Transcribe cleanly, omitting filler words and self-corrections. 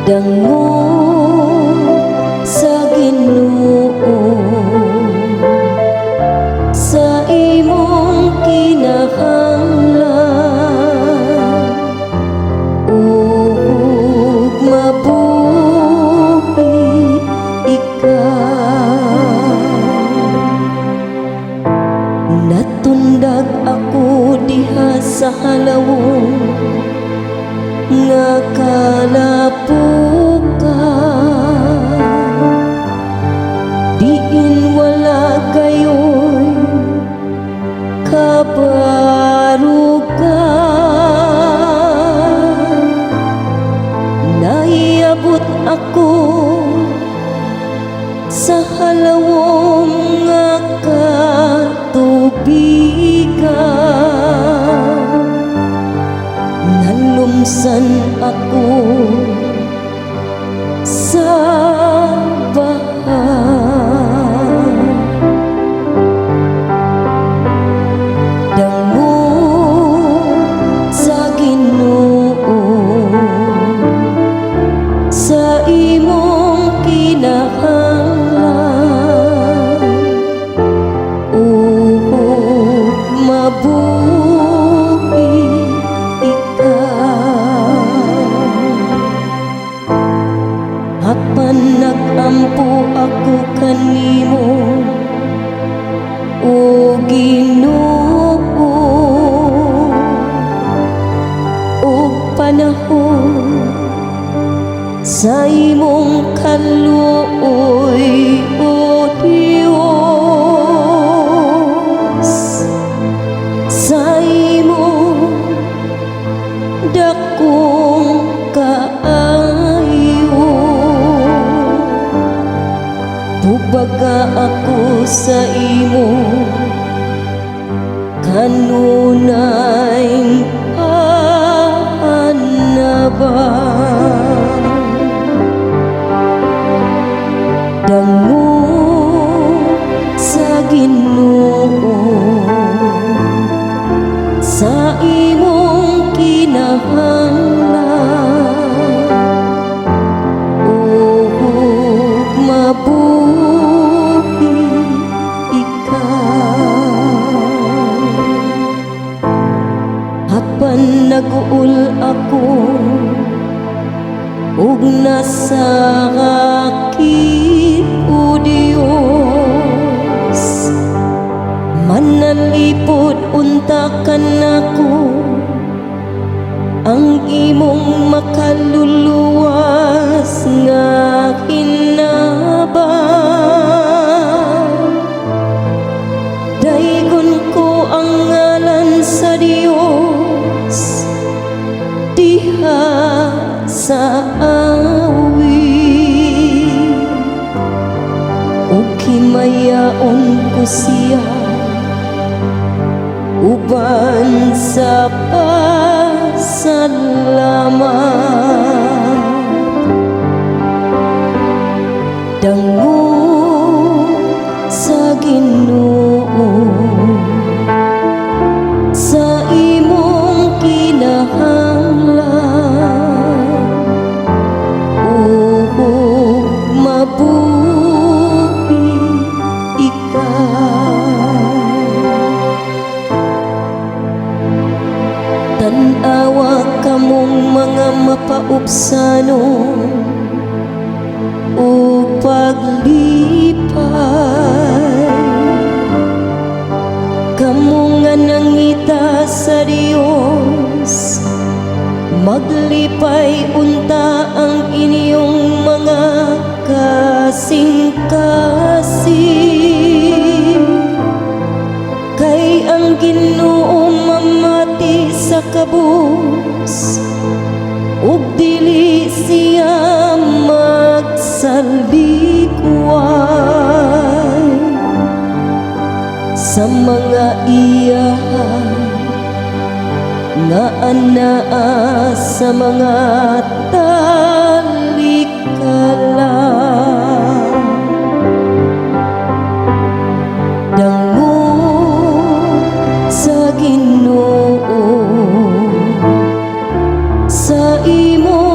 Dangop sa Ginoo sa imong kinahanglan ug mabuhi ikaw. Natundag ako diha sa halawom nga kalapukan, diin wala kayo'y kabarukan. Naiabot ako sa halawom nga katubigan. Nalumsan ako sa baha. Dangop sa Ginoo sa imong kinahanglan ug mabuhi ikaw. Apan nag-ampo ako kanimo, o Ginoo, ug panahon sa imong kaluoy, O Dios, sa imong dakong kaayo. Tubaga ako sa imo kanunay panabang. Dangop sa Ginoo sa imong kinahanglan ug mabuhi ikaw. Apan nag-uol ako ug nasakit, O Dios, manalipod unta kanako ang imong makaluluwas nga hinabang. Daygon ko ang ngalan sa Dios diha sa awit ug himayaon ko siya uban sa pasalamat. Dangop sa Ginoo sa imong kinahanglan ug mabuhi ikaw. Tan-awa kamong mga mapaubsanon ug paglipay, kamo nga nangita sa Dios, maglipay unta ang inyong mga kasing-kasing, kay ang Ginoo mamati sa kabus ug dili siya magsalikway sa mga iya nga anaa sa mga talikala. Dangop sa Ginoo sa imong